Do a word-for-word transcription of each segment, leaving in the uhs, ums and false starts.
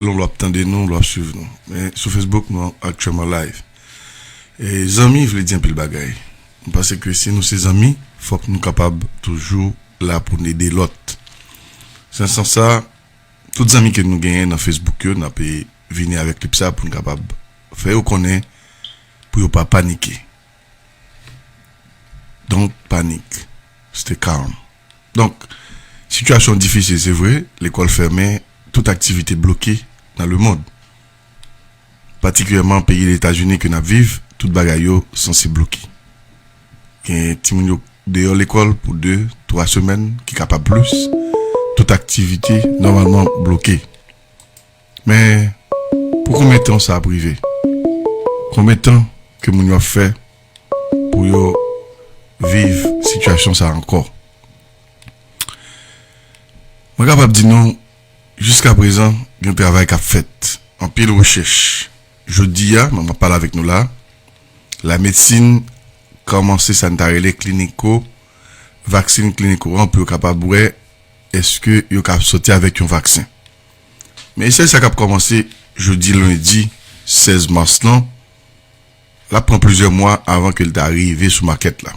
Selon lè w ap tande nou, lè w ap swiv nou. Men sou Facebook, nou aktyèlman live. E zanmi vle di anpil bagay. M panse ke si nou se zanmi, fòk nou kapab toujou la pou n ede lòt. Se nan sans sa, tout zanmi ke nou genyen nan Facebook yo, n ap vini avèk klip sa pou n kapab fè yo konnen pou yo pa panike. Don't panic. Stay calm. Donk, sitiyasyon difisil, se vre, lekòl fèmen, tout aktivite bloke nan lemonn. Patikilyèman peyi Etazini ke n ap viv, tout bagay yo sanse bloke. Gen timoun yo deyò lekòl pou de, twa semèn, ki kapab plis. Tout aktivite nòmalman bloke. Men, pou konbyen tan sa ap rive? Konbyen tan ke moun yo ap fè pou yo viv sitiyasyon sa ankò? Mwen kapab di nou, jiskaprezan, gen travay k ap fèt. Anpil rechèch. Jodi a, mwen ap pale avèk nou la, lamedsin kòmanse sa n ta rele kliniko, vaksin kliniko an pou yo kapab wè èske yo ka soti avèk yon vaksen. Men esèy sa k ap kòmanse jodi lendi sèz mas lan, l ap pran plizyè mwa avan ke l ta rive sou makèt la.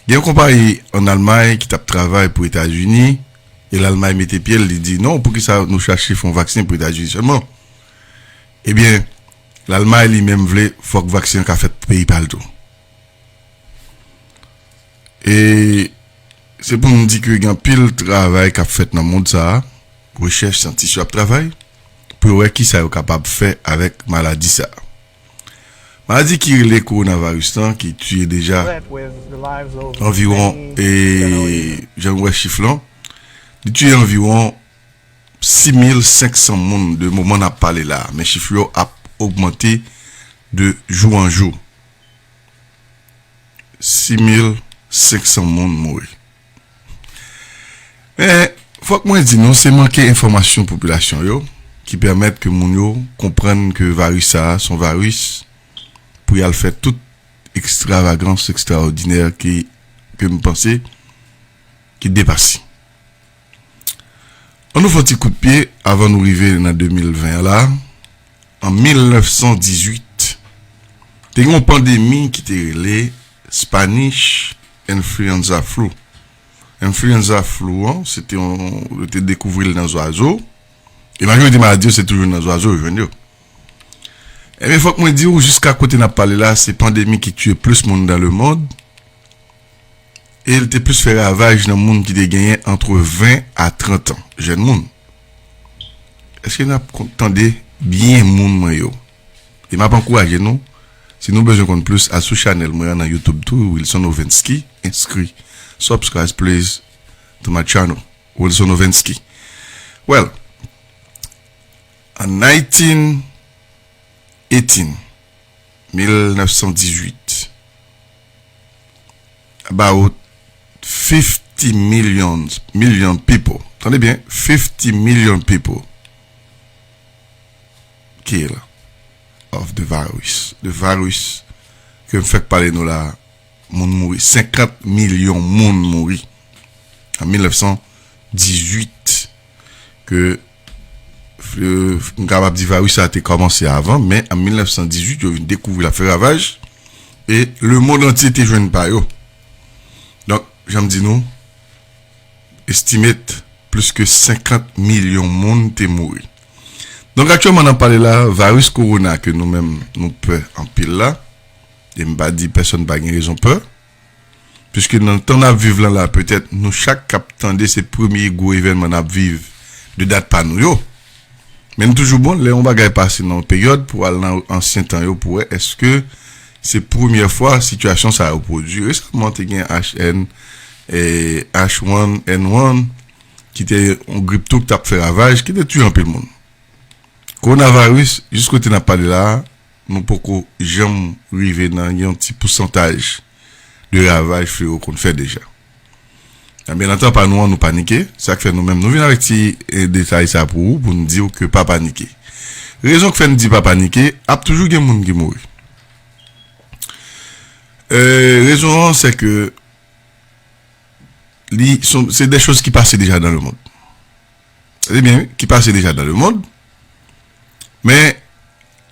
Gen yon konpayi ann Almay ki t ap travay pou Etazini, e Lalmay mete pye l, li di, "Non, poukisa nou chache fè yon vaksen pou Etazini sèlman?" Ebyen, Lalmay li menm vle fòk vaksen an ka fèt pou peyi pa l tou. E se pou m di ke gen anpil travay k ap fèt nan mond sa a, rechèch syantis yo ap travay, pou yo wè kisa yo kapab fè avèk maladi sa a. Maladi ki rele kowonaviris lan, ki tiye deja anviwon, e jan nou wè chif lan, li tiye anviwon sis mil senk san moun de moman n ap pale la a, men chif yo ap ogmante de jou an jou. Sis mil senk san moun mouri. Men, fòk mwen di nou, se manke enfòmasyon popilasyon yo ki pèmèt ke moun yo konprann ke varis sa a se yon varis pou y al fè tout ekstravagans ekstraòdinè ki, ke m panse ki depase. Ann nou fè yon ti kout pye avan nou rive nan de mil ven an la. An mil nèf san dizuit, te gen yon pandemi ki te rele Spanish Influenza Flu. Influenza flu an, se te yon, yo te dekouvri l nan zwazo. E majorite maladi yo, se toujou nan zwazo yo jwenn yo. Ebyen, fòk mwen di w, jiska kote n ap pale la, se pandemi ki tiye plis moun dans le monde. E l te plis fè ravaj nan moun ki te genyen antre ven a trant an, jèn moun. Èske n ap kon-, tande byen moun mwen yo? E m ap ankouraje nou, si nou bezwen konn plis, al sou chanèl mwen an nan YouTube tou, Wilson Ovensky, enskri. Subscribe, please, to my channel, Wilson Ovensky. Well, an nineteen eighteen, mil nèf san dizuit, about fifty millions, million people. Tande byen, fifty million people kill of the virus. The virus ke m fèk pale nou la, moun mouri, senkant milyon moun mouri an mil nèf san dizuit, ke, euh, m kapab di varis sa te kòmanse avan, men an mil nèf san dizuit, yo vin dekouvri l ap fè ravaj, e lemonn antye te jwenn pa yo. Donk, jan m di nou, estimate plis ke senkant milyon moun te mouri. Donk, aktyèlman, n ap pale la, varis kowona ke nou menm, nou pè anpil la, e m pa di pèsonn pa gen rezon pè, piske nan tan n ap viv lan la, petèt nou chak k ap tande se premye gwo evènman n ap viv de dat pa nou yo. Men n toujou bon, lè yon bagay pase nan yon peryòd, pou al nan ansyen tan yo, pou wè èske se premyè fwa sitiyasyon sa yo pwodui. Resaman, te gen H N, eh, H one N one, ki te yon grip tou k t ap fè ravaj, ki te tiye anpil moun. Kowonaviris, jis kote n ap pale la a, nou poko janm rive nan yon ti pousantaj de ravaj flewo konn fè deja. Nan byen antan pa nou an, nou panike, sa k fè nou menm, nou vin avèk ti, eh, detay sa pou ou, pou n di w ke pa panike. Rezon k fè n di pa panike, ap toujou gen moun ki mouri. Eh, rezon an, se ke li, se, se de choz ki pase deja dans le monde. Tande byen, wi, ki pase deja dans le monde. Men,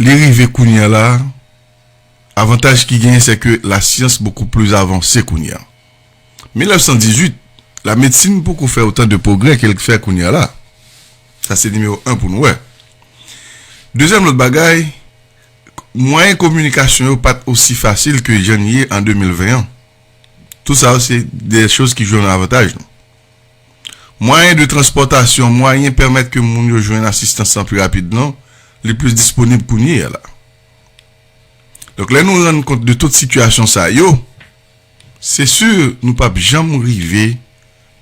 li rive kounye a la, avantaj ki genyen, se ke lasyans bokou pli avanse kounye a. Mil nèf san dizuit, lamedsin poko fè otan de pwogrè ke l fè kounye a la. Sa se nimewo en pou nou wè. Dezyèm lòt bagay, mwayen kominikasyon yo pa t osi fasil ke jan l ye an de mil ven an. Tout sa yo se de choz ki jwe nan avantaj nou. Mwayen de transpòtasyon, mwayen pèmèt ke moun yo jwenn asistans lan pi rapid lan, li plis disponib kounye a la. Donk, lè nou rann kont de tout sitiyasyon sa yo, se si nou p ap janm rive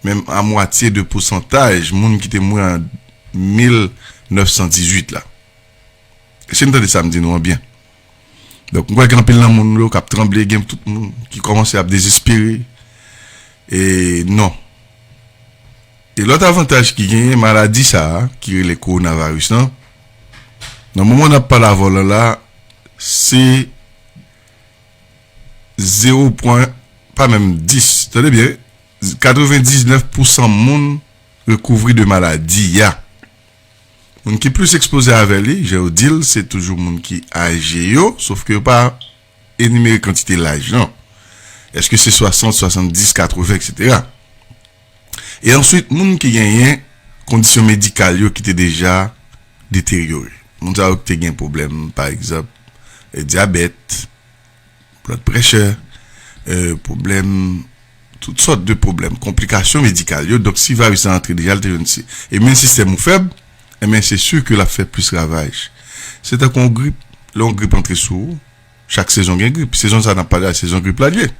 menm a mwatye de pousantaj moun ki te mouri an mil nèf san dizuit la. Èske n tande sa m di nou an byen? Donk, m kwè gen anpil nan moun yo k ap tranble, gen tout moun ki kòmanse ap dezespere. E non. E lòt avantaj ki genyen, maladi sa a, ki rele kowonaviris lan, nan moman n ap pale avè w la, la, se zewo pwen, pa menm dis, tande byen, katrevendiznèf pousan moun rekouvri de maladi a. Moun ki plis ekspoze avè li, jan yo di l, se toujou moun ki aje yo, sof ke yo pa enimere kantite laj lan. Èske se swasant, swasanndis, katreven, etsetera? E answit, moun ki genyen kondisyon medikal yo ki te deja deteryore. Moun sa yo ki te gen pwoblèm, pa egzanp, e, dyabèt, blood pressure, e, pwoblèm, tout sòt de pwoblèm, konplikasyon medikal yo. Donk, si viris la antre deja, l te jwenn si immune system ou fèb, enben, se si ke l ap fè plis ravaj. Se tankou yon grip. Lè yon grip antre sou ou, chak sezon gen grip. Sezon sa n ap pale a, sezon grip la l ye.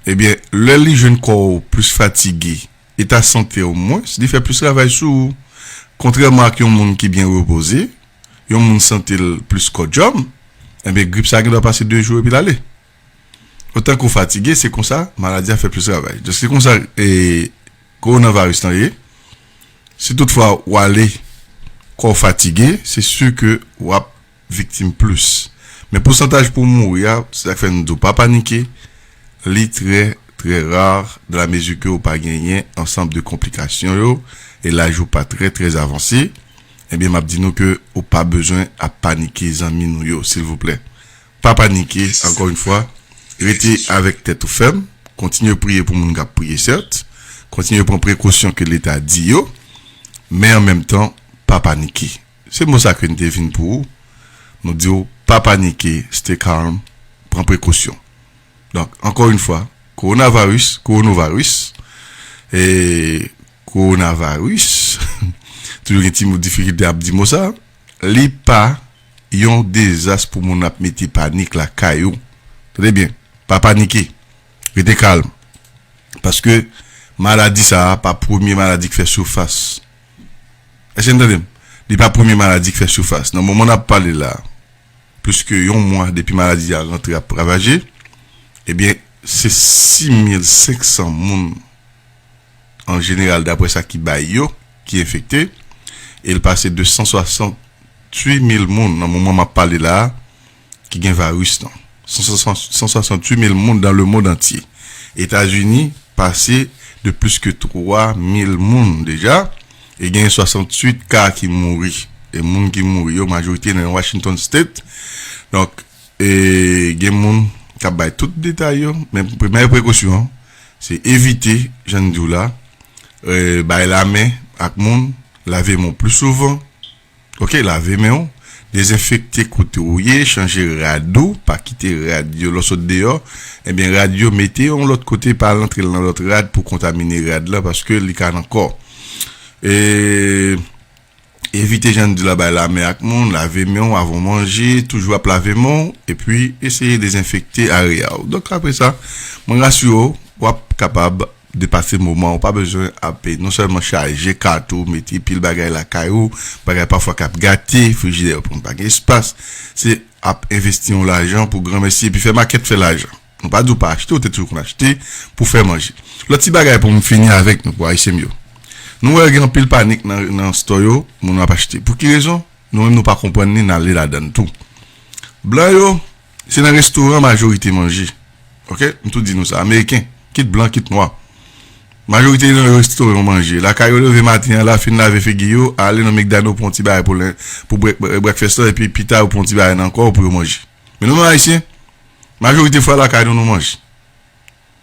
Ebyen, lè li jwenn kò w plis fatige, eta sante w mwens, li fè plis ravaj sou ou. Kontrèman ak yon moun ki byen repoze, yon moun sante l plis kòdyòm, enben, grip sa gen dwa pase de jou epi l ale. Otan ke w fatige, se konsa maladi a fè plis ravaj. Donk, se konsa, e, kowonaviris lan ye. Si toutfwa w ale, kò w fatige, se si ke w ap viktim plis. Men pousantaj pou w mouri a, se sa k fè n di w pa panike, li trè, trè ra, dans la mesure ke w pa genyen ansanm de konplikasyon yo, e laj ou pa trè, trè avanse, ebyen, m ap di nou ke ou pa bezwen ap panike zanmi nou yo, silvouplè. Pa panike, ankò yon fwa, rete avèk tèt ou fèm, kontinye priye pou moun k ap priye, sèt, kontinye pran prekosyon ke Leta di yo, men an menm tan, pa panike. Se mo sa ke n te vin pou ou. Nou di w, pa panike, stay calm, pran prekosyon. Donk, ankò yon fwa, kowonaviris, kowonaviris, e kowonaviris, toujou gen ti mo difikilte ap di mo sa, li pa yon dezas pou moun ap mete panik lakay ou. Tande byen, pa panike, rete kalm. Paske maladi sa a pa premye maladi k fè sifas. Èske n tande m? Li pa premye maladi k fè sifas. Nan moman n ap pale la, plis ke yon mwa depi maladi a rantre ap ravaje, ebyen, se sis mil senk san moun an jeneral, daprè sa ki bay yo, ki enfekte, e l pase de san swasanntuit mil moun nan moman m ap pale la a, ki gen viris lan. San swasanntuit mil moun dans le monde entier. Etazini pase de plis ke twa mil moun deja, e gen swasanntuit ka ki mouri. E moun ki mouri yo, majorite nan Washington State. Donk, e gen moun k ap bay tout detay yo, men premyè prekosyon an, se evite, jan n di w la, e, bay lamen ak moun, lave men w pli souvan, oke, lave men w, dezenfekte kote w ye, chanje rad ou, pa kite rad yo, lè w sot deyò, ebyen, rad yo, mete yon lòt kote, pa al antre l nan lòt rad pou kontamine rad lan, paske li ka nan kò. E, evite, jan n di la, bay lamen ak moun, lave men w avan w manje, toujou ap lave men w, epi eseye dezenfekte areya w. Donk, apre sa, mwen rasire w, w ap kapab depase moman, ou pa bezwen ap non sèlman chaje kat ou, mete pil bagay lakay ou, bagay pafwa k ap gate, frijidè yo pran pa gen espas, se ap envesti yon lajan pou granmesi, epi fè makèt fè lajan. Nou pa di w pa achte, ou te toujou konn achte pou fè manje. Lòt ti bagay pou m fini avèk nou, pou Ayisyen m yo. Nou wè gen anpil panik nan, nan stò yo, moun ap achte. Pou ki rezon? Nou menm nou pa konprann li, n ale ladan l tou. Blan yo, se nan restoran majorite manje. Oke? M tou di nou sa. Ameriken, kit blan, kit nwa. Majorite nan yo restoran yo manje. Lakay yo leve maten an la, fin lave figi yo, ale nan McDonald pou yon ti bagay pou len, pou brek- brek- breakfast la, epi pita yo pou yon ti bagay nan ankò pou yo manje. Men nou menm Ayisyen, majorite fwa lakay nou nou manje.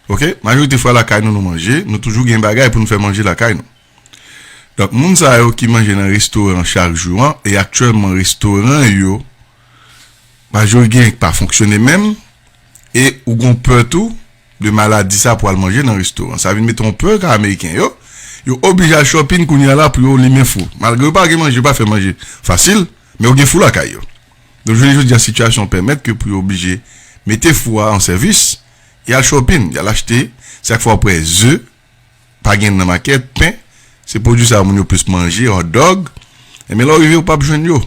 Oke? Majorite fwa lakay nou nou manje, nou toujou gen bagay pou nou fè manje lakay nou. Donk, moun sa yo ki manje nan restoran chak jou an, e aktyèlman restoran yo, majorite gen pa fonksyone menm, e ou gon pè tou de maladi sa pou al manje nan restoran. Sa vin mete yon pè ka Ameriken yo, yo oblije al shopping kounye a la pou yo limen fou. Malgre yo pa gen manje, yo pa fè manje fasil, men yo gen fou lakay yo. Donk, jounen jodi a, sitiyasyon pèmèt ke pou yo oblije mete fou a an sèvis, y al shopping, y al achte, se sak fè w ap wè ze, pa gen nan makèt, pen, se pwodui sa moun yo plis manje, hot dog. Ebyen, lè w rive, ou p ap jwenn yo.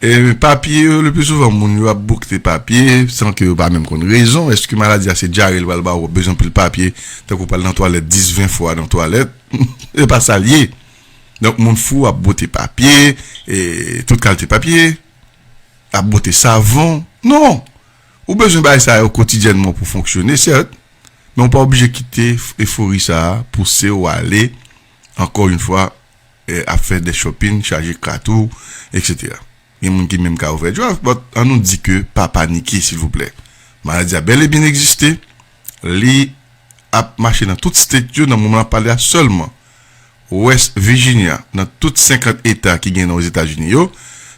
E papye yo, le pli souvan, moun yo ap bwote papye san ke yo pa menm konn rezon. Èske maladi a se dyare l pral ba w, w ap bezwen anpil papye, tankou w pral nan twalèt dis, ven fwa nan twalèt? Se pa sa l ye. Donk, moun fou ap bwote papye, e tout kalite papye, ap bwote savon. Non! Ou bezwen bagay sa yo kotidyènman pou fonksyone, sèt, men ou pa oblije kite efori sa a pouse w ale, ankò yon fwa, eh, ap fè de shopping, chaje kat ou, etsetera. Gen moun ki menm ka ouvè draft, but ann nou di ke pa panike, silvouplè. Maladi a bèl e byen egziste, li ap mache nan tout state yo nan moman n ap pale a sèlman. West Virginia, nan tout senkant eta ki gen nan Ozetazini yo,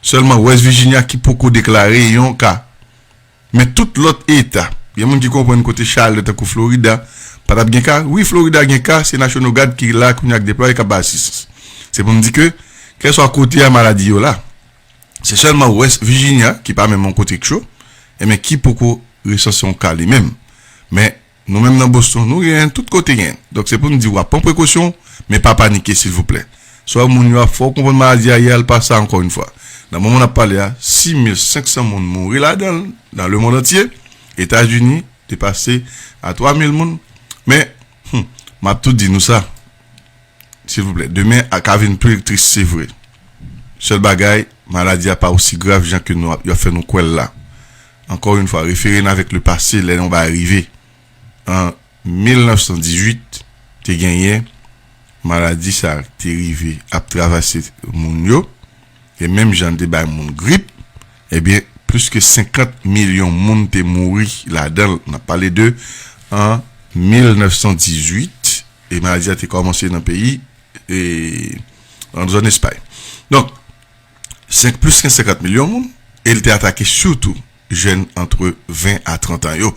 sèlman West Virginia ki poko deklare yon ka. Men tout lòt eta, gen moun ki konprann kote chalè tankou Florida, pa t ap gen ka. Wi, Florida gen ka, se National Guard ki la kounye a k deplwaye k ap bay asistans. Se pou n di ke, kèlswa kote a maladi yo la, se sèlman West Virginia, ki pa menm yon kote k cho, enben ki poko resanse yon ka li menm. Men, nou menm nan Boston, nou gen tout kote gen. Donk, se pou n di w ap pran prekosyon, men pa panike, silvouplè. Swa moun yo ap fè w konprann maladi a ye a, l pa sa ankò yon fwa. Nan moman n ap pale a, sis mil senk san moun mouri ladan l, nan lemonn antye. Etazini depase a twa mil moun. Men, hmm, m ap tou di nou sa, silvouplè. Demen a ka vin pi tris, se vre. Sèl bagay, maladi a pa osi grav jan ke nou ap, yo ap fè nou kwè l la. Ankò yon fwa, refere n avèk le pase, lè yon bagay rive. An mil nèf san dizuit, te genyen maladi sa a te rive ap travèse moun yo, e menm jan l te bay moun grip, ebyen, plis ke senkant milyon moun te mouri ladan l. N ap pale de an mil nèf san dizuit, e maladi a te kòmanse nan peyi, e, nan zòn Espay. Donk, senk, plis ke senkant milyon moun, e l te atake sitou jèn antre ven a trant an yo.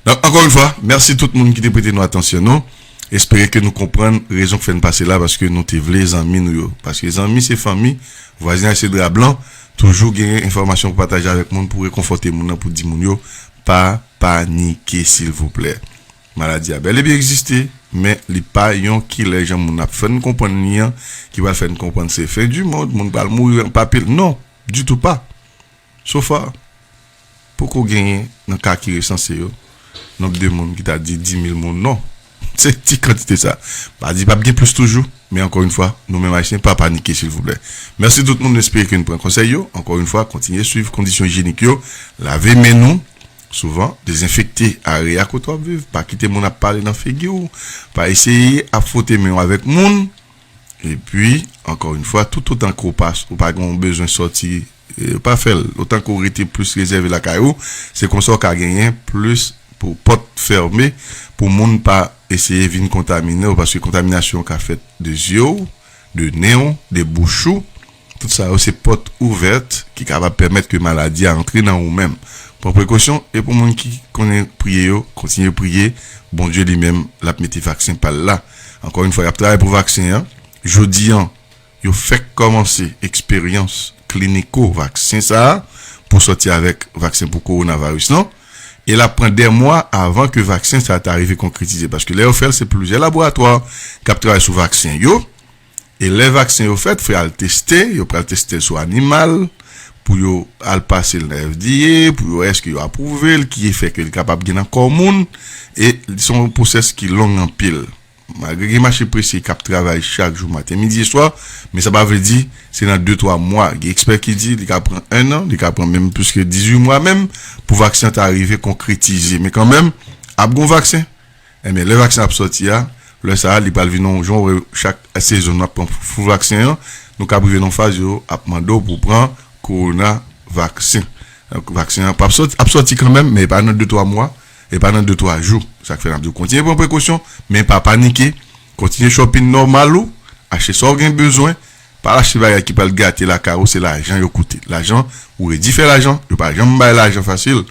Donk, ankò yon fwa, mèsi tout moun ki te prete nou atansyon nou. Espere ke nou konprann rezon k fè n pase la, paske nou te vle zanmi nou yo. Paske zanmi se fanmi, vwazinaj se dra blan. Toujou genyen enfòmasyon pou pataje avèk moun, pou rekonfòte moun nan, pou di moun yo, pa panike, silvouplè. Maladi a bèl e byen egziste, men li pa yon kilè jan moun ap fè n konprann li an, ki pral fè n konprann se fen di mond, moun pral mouri anpil. Non, ditou pa. So far, poko genyen nan ka ki resanse yo, nonb de moun ki ta di dis mil moun, non. Se ti kantite sa. Pa di p ap gen plis toujou, men ankò yon fwa, nou menm Ayisyen, pa panike, silvouplè. Mèsi tout moun, nou espere ke n pran konsèy yo. Ankò yon fwa, kontinye swiv kondisyon ijyenik yo, lave men nou souvan, dezenfekte area kote w ap viv, pa kite moun ap pale nan figi w, pa eseye ap fwote men w avèk moun. Epi, ankò yon fwa, toutotan ke w pa, ou pa gen yon bezwen sòti, e, pa fè l. Otan ke w rete plis rezève lakay ou, se konsa w ka genyen plis pou pòt fèmen, pou moun pa eseye vin kontamine w, paske kontaminasyon ka fèt de zye w, de nen w, de bouch ou. Tout sa yo se pòt ouvèt ki kapab pèmèt ke maladi a antre nan ou menm. Pran prekosyon, e pou moun ki konnen priye yo, kontinye priye. Bondye li menm, l ap mete vaksen pa l la. Ankò yon fwa, y ap travay pou vaksen an. Jodi an, yo fèk kòmanse eksperyans kliniko vaksen sa a pou sòti avèk vaksen pou kowonaviris lan. E l ap pran dè mwa avan ke vaksen sa a ta rive konkretize. Paske lè yo fè l, se plizyè laboratwa k ap travay sou vaksen yo. E lè vaksen yo fèt, fè al teste, yo pral teste l sou animal, pou yo al pase l nan F D A, pou yo wè èske yo apwouve l, ki efè ke l kapab gen nan kò moun, e se yon pwosès ki long anpil. Malgre gen mache prese k ap travay chak jou, maten, midi e swa, men sa pa vle di se nan de, twa mwa. Gen ekspè ki di li ka pran en an, li ka pran menm plis ke dizuit mwa menm, pou vaksen an ta rive konkretize. Men kanmenm, ap gon vaksen. Ebyen, lè vaksen ap sòti a, Lè sa a, li pral vin yon jan wè chak sezon n ap pran fou vaksen an, nou ka rive nan faz yo ap mande w pou pran kowona vaksen. Donk, vaksen an p ap sòti, ap sòti kanmenm, men e pa nan de twa mwa, e pa nan de twa jou. Sa k fè n ap di w kontinye pran prekosyon, men pa panike, kontinye shopping nòmal ou, achte sa w gen bezwen, pa al achte bagay ki pral gate lakay ou, se lajan yo koute. Lajan, ou redi fè lajan, yo pa janm bay lajan fasil.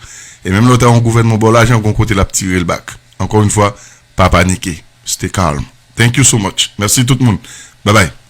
E menm lè w ta yon gouvènman ba w lajan, gon kote l ap tire l back. Ankò yon fwa, pa panike, stay calm. Thank you so much. Mèsi tout moun. Bye bye.